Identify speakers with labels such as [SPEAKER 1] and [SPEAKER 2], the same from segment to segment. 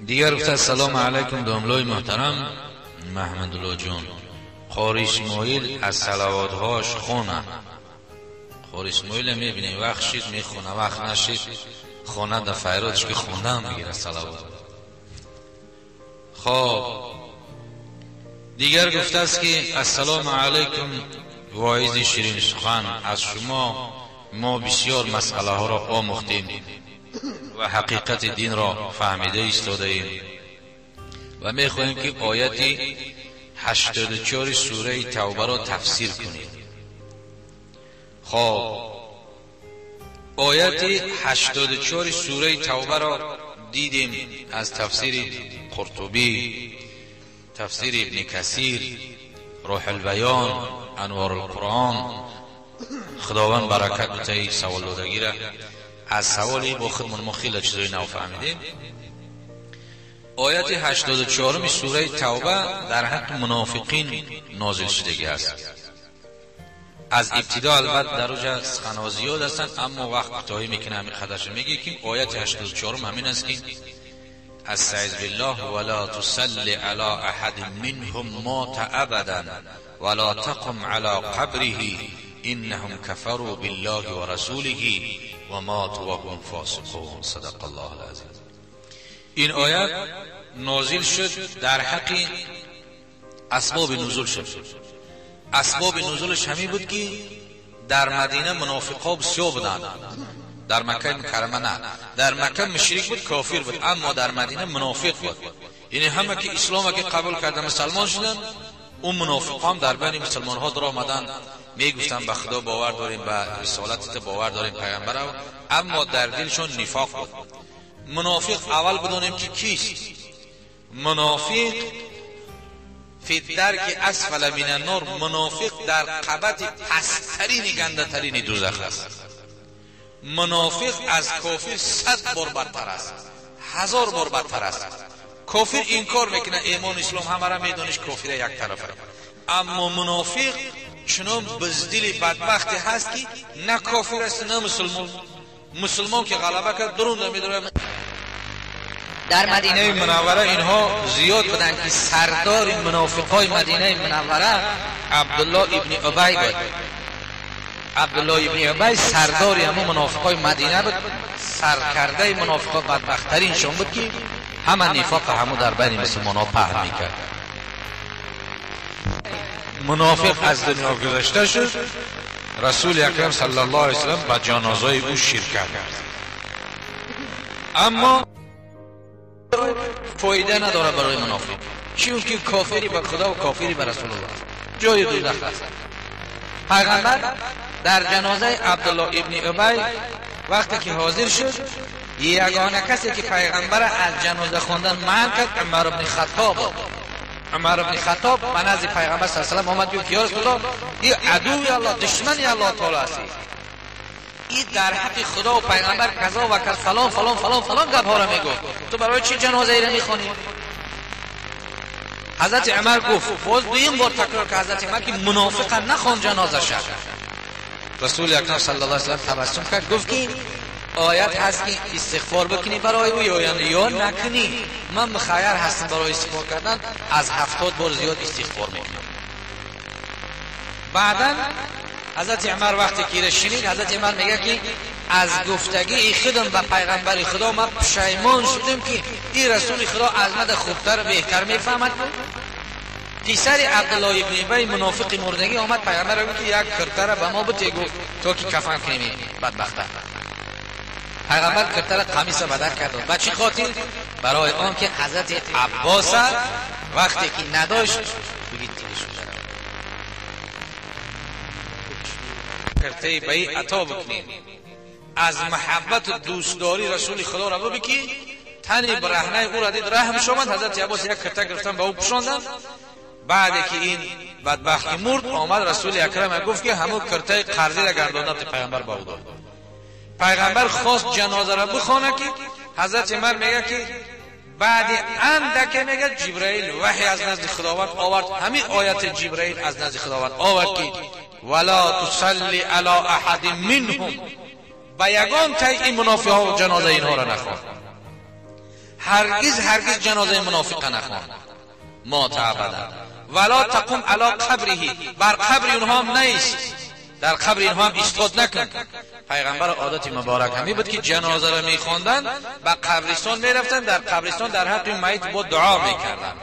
[SPEAKER 1] دیگر گفته السلام علیکم داملای محترم محمدالله جان، قاری اسماعیل از صلواتهاش خونه. قاری اسماعیل میبینیم وقت شید میخونه، وقت نشید خونه در فیرادش که خونده هم میگیره صلوات. خب دیگر گفته است که السلام علیکم واعظ شیرین سخن، از شما ما بسیار مسئله ها را آموختیم و حقیقت دین را فهمیده ایستاده ایم و میخواهیم که آیت 84 سوره توبه را تفسیر کنیم. خب آیت 84 سوره توبه را دیدیم از تفسیر قرطبی، تفسیر ابن کثیر، روح البیان، انوار القرآن. خداوند برکت بده سوال دادگی را. از سوالی با خودمون ما خیلی چیزای نو فهمیدیم. آیت 84 سوره توبه در حق منافقین نازل شدگی است. از ابتدا البته در اوجه سخن‌ها زیاد هستند، اما وقت کوتاهی میکنه همین خدش میگه که آیت 84 همین است که استعذ بالله ولا تصل على احد منهم مات ابدا ولا تقم على قبره انهم كفروا بالله ورسوله وماتوا وهم فاسقون. صدق الله العظیم. این آیت نازل شد در حق اسباب نزول شد. اسباب نزولش همین بود که در مدینه منافقا بسیار بودند، در مکه مکرمه نه، در مکه مشرک بود، کافر بود، اما در مدینه منافق بود. یعنی همه که اسلام که قبول کرده مسلمان شدن، اون منافقا هم در بین مسلمان ها در آمدن، میگفتن به خدا باور داریم، به رسالت باور داریم، پیامبر، اما در دلشون نفاق بود. منافق اول بدانیم که کیست. منافق فی درک اسفل من النار، منافق در قبط پسترین گنده ترین دوزخ است. منافق از کافر 100 بار بدتر است، 1000 بار بدتر است. کافر انکار میکنه ایمان اسلام همه را میدانش، کافر یک طرفه، اما منافق چنان بزدل بدبختی هست که نه کافر است نه مسلمان. مسلمان که غلبه کرد درون نمیداره. در مدینه منوره اینها زیاد بودند که سردار منافقای مدینه منوره عبدالله ابن ابی بود. عبدالله ابن ابی سردار همون منافقای مدینه بود، سرکرده منافقا بدبخترینشون بود که همه نفاق همو در بین مسلمان ها پهن میکرد. منافق از دنیا گذشته شد، رسول اکرم صلی الله علیه وسلم به جنازه او شرکت کرد، اما فایده نداره برای منافق، چون که کافری به خدا و کافری به رسول الله جای دوزخ است. پیغمبر در جنازه عبدالله ابن ابی وقتی که حاضر شد، یگانه کسی که پیغمبر از جنازه خواندن منع کرد عمر ابن خطاب بود. عمر ابن خطاب به نزد پیغمبر صلی الله علیه و آله آمد، گفت یا رسول الله، این عدوی الله، دشمنی الله تعالی است، این در حق خدا و پیغمبر کذا و کذا فلان فلان فلان فلان گپ ها را میگفت، تو برای چی جنازه ای را میخوانی؟ حضرت عمر گفت، باز دویم بار تکرار که حضرت عمر که منافق نخوان جنازه شد. رسول اکرم صلی الله علیه و سلم تبسم کرد، گفت که آیت هست که استغفار بکنی برای او یا نکنی، من مخیر هستم برای استغفار کردن، از 70 بار زیاد استغفار میکنم. بعدا حضرت عمر وقتی که شنید، حضرت عمر میگه که از گفتگی خودم و پیغمبر خدا من پشیمان شدم که این رسول خدا از من خوبتر و بهتر میفهمد. پسر عبدالله ابن ابی منافق مردگی آمد پیغمبر گفت که یک کرته را به ما بده، گفت تا که کفن کنیم بدبخته. پیغمبر کرته را قمیص بدر کرد. به چی خاطر؟ برای آن که حضرت عباس وقتی که نداشت بگید تیرش کرته به ای عطا بکنیم، از محبت و دوستداری رسول خدا را ببکی تنی برهنه او را دید رحم آمد. حضرت عباس یک کرته گرفتن به او پوشاندن. بعد که این بدبخت مرد آمد رسول اکرم گفت که همون کرته قرضی را گرداندن پیغمبر به او داد. پیغمبر خواست جنازه را بخوانه که حضرت عمر میگه که بعد اندکه میگه جبرئیل وحی از نزد خداوند آورد، همین آیت جبرئیل از نزد خداوند آورد که ولا تصلی علی احد منهم، به یگان تای این منافق‌ها و جنازه اینها را نخوان. هرگز هرگز جنازه منافق نخوان، مات ابدا. ولا تقم علی قبره، بر قبر اونها هم نیست، در قبر اینها هم ایستاد نکن. پیغمبر عادت مبارک همی بود که جنازه را میخواندن به قبرستان میرفتن، در قبرستان در حق میت با دعا میکردن.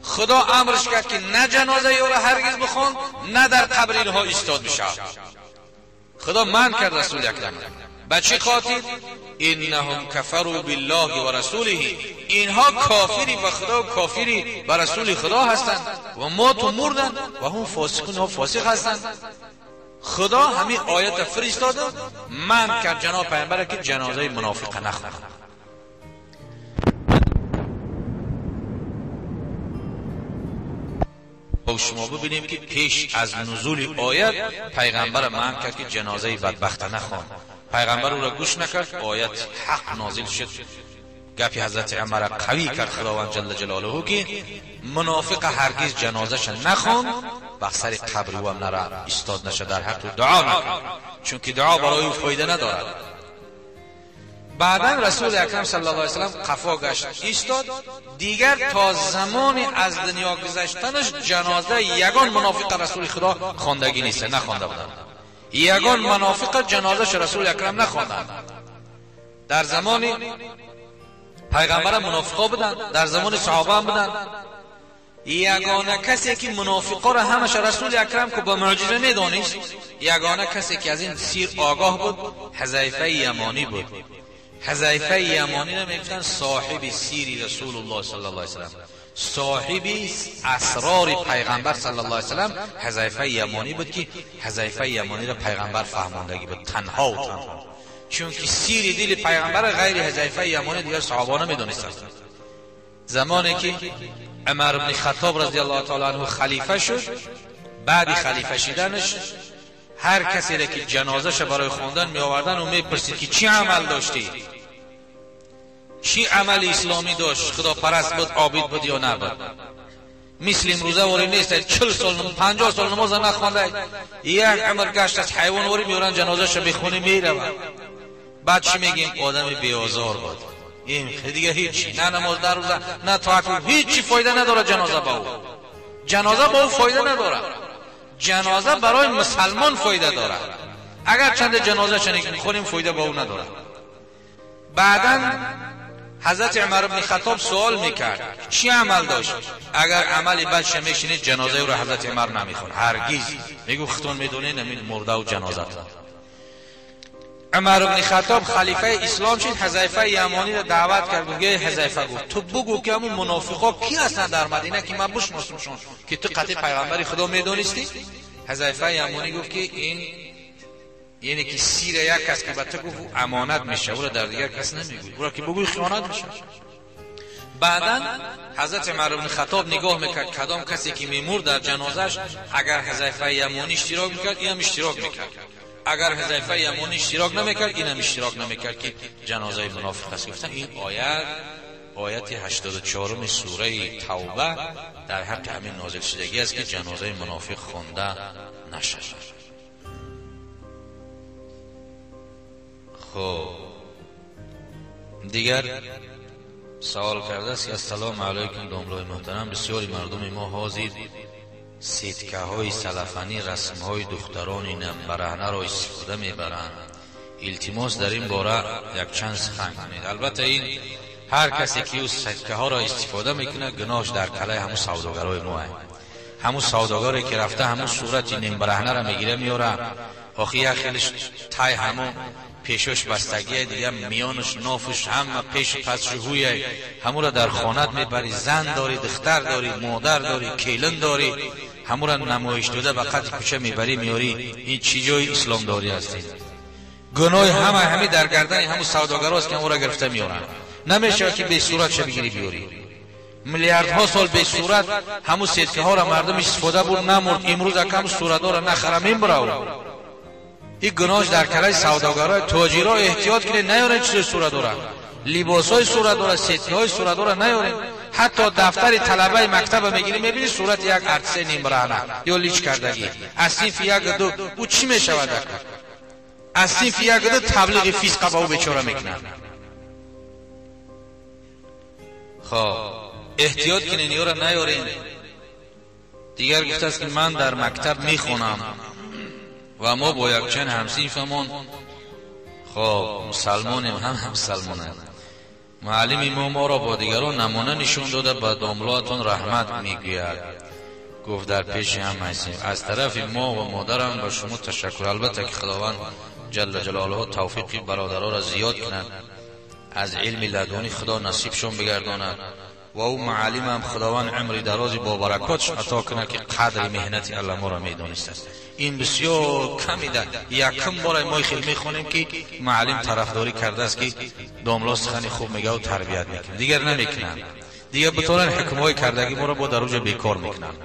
[SPEAKER 1] خدا امرش کرد که نه جنازه او را هرگز بخوان، نه در قبر اینها ایستاد بشه. خدا منع کرد رسول اکرم. به چه خاطر؟ انهم کفروا بالله و رسوله، اینها کافری به خدا و کافری به رسول خدا هستند و ماتوا مردن و هم فاسقون، ها فاسق هستند. خدا همین آیت فرستاد، من کرد جناب پیامبر که جنازه منافق نخوان. و شما ببینیم که پیش از نزول آیت پیغمبر من کرد که جنازه بدبخت نخوان. پیغمبر او را گوش نکرد، آیت حق نازل شد. گپی حضرت عمر قوی کرد خداوند جل جلاله که منافق هرگز جنازهش نخوان و سر قبر او هم نره ایستاد نشه، در حق دعا نکن، چون که دعا برای او فایده ندارد. بعدا رسول اکرم صلی الله علیه وسلم قفا گشت ایستاد، دیگر تا زمان از دنیا گذشتنش جنازه یگان منافق رسول خدا خواندگی نیست، نخوانده بودند. یگان منافق جنازهش رسول اکرم نخواندند. در زمان پیغمبر منافقا بودند، در زمان صحابه هم بودند. یگانه کسی که منافقا را همش رسول اکرم که با معجزه میدانست، یگانه کسی که از این سیر آگاه بود حذیفه یمانی بود. حذیفه یمانی را میگفتن صاحب سیر رسول الله صلی الله علیه وسلم، صاحب اسرار پیغمبر صلی الله علیه وسلم حذیفه یمانی بود که حذیفه یمانی را پیغمبر فهماندگی بود تنها و تنها، چون که سیر دل پیغمبر غیر حذیفه یمانی دیگر صحابه نمیدونستند. زمانی که عمر بن خطاب رضی الله تعالی عنه خلیفه شد، بعد خلیفه شدنش هر کسی را که جنازه‌ش برای خواندن می آوردن و میپرسید که چی عمل داشتی، چی عمل اسلامی داشت، خدا پرست بود، عابد بود یا نبود. مثل امروزه واری نیست 40 سال 50 سال نماز نخوانده، یک عمر گشت از حیوان واری میورن جنازه‌ش میخونه میرود. بعد چی میگیم؟ آدم بی‌آزار بود، این دیگه هیچی، نه نماز در روزه نه طاعت، هیچی فایده نداره جنازه با او. جنازه با او فایده نداره، جنازه برای مسلمان فایده داره. اگر چند جنازه چنین خونیم فایده با او نداره. بعدا حضرت عمر بن خطاب سوال میکرد چی عمل داشت؟ اگر عملی بد میشینید جنازه او را حضرت عمر نمیخوند هرگز، میگو ختون میدونین نمید مرده و جنازه. عمر بن خطاب خلیفه اسلام شد، حذیفه یمانی را دعوت کرد، گفت حذیفه، گفت تو بگو که همون منافقا کی هستن در مدینه که من بشناسمشون که تو قطع پیغمبر خدا میدونستی؟ حذیفه یمانی گفت که این یعنی که سیر یک کس که به تو گفت امانت میشه، او را در دیگر کس نمیگوی، او را که بگوی خیانت میشه. بعدا حضرت عمر بن خطاب نگاه میکرد کدام کسی که میمرد در جنازش، اگر حذیفه یمانی اشتراک میکرد اینم اشتراک میکرد، اگر حذیفه یمانی اشتراک نمیکرد اینم اشتراک نمیکرد که جنازه منافق است. گفتن این آیت، آیت 84 سوره توبه در حق همین نازل شدگی است که جنازه منافق خوانده نشد. خب دیگر سوال کرده است که السلام علیکم داملای محترم، بسیاری مردم ما حاضر سیتکه های سلفنی رسم های دختران برهنه را استفاده میبرند، التماس در این باره یک چند سخن کنید. البته این هر کسی که او سیتکه ها را استفاده میکنه گناهش در کله همون سوداگرای ما هست. همون سوداگری که رفته همون صورت نیم برهنه را میگیره میاره، آخه یک خیلش تای همون پیشش بستگیه دیگه، میانش نافش همه پیش پس هویه، همون را در خانت میبری، زن داری، دختر داری، مادر داری، کیلن داری، همون را نمایش داده به قد کوچه میبری میاری. این چی جای اسلام داری هستید؟ گناه همه همه در گردن همون سوداگراست که همون را گرفته میارن. نمیشه که به صورت چه بگیری بیاری. میلیاردها سال به صورت همون سیتکه ها را مردم استفاده بود نمرد، امروز اکم صورت ها را نخره میبره. این گناهش در کلای سوداگرای تاجرا احتیاط کنید نیارن چیز صورت داره، لباسای صورت داره، سیتکه های صورت داره نیارن. حتی دفتر طلبه مکتب میگیری میبینی صورت یک ارتسه نیم برهنه یا لیچ کردگی از صنف یک دو، او چی میشود؟ از صنف یک دو تبلیغ فیسق با او بیچاره میکنن. Хоб, эҳтиёт кунед, ёра наёрен. Дигар гуфтааст, ки ман дар мактаб мехонам ва мо бо якчанд ҳамсинфамон, хоб, мусалмонем, ҳам мусалмонанд. Муаллими мо моро бо дигарон намуна нишон дода, ба домлоатон раҳмат мегӯяд. Гуфт, дар пеши ҳам ҳастем. Аз тарафи мо ва модарам ба шумо ташаккур. Албатта, ки Худованд ҷалла ҷалолаҳу тавфиқи бародароро зиёд кунад, аз илми ладунӣ Худо насибшон бигардонад ва ӯ муаллимам Худованд умри дарози бо баракотш ато кунад, ки қадри меҳнати алламоро медонистааст. Ин бисёр камида, якум бора мо хел мехонем, ки муаллим тарафдорӣ кардааст, ки домло сухани хуб мегаву тарбият мекунад. Дигар намекунанд, дигар битонанд ҳукмҳои кардагӣ моро бо дар уҷа бекор мекунанд.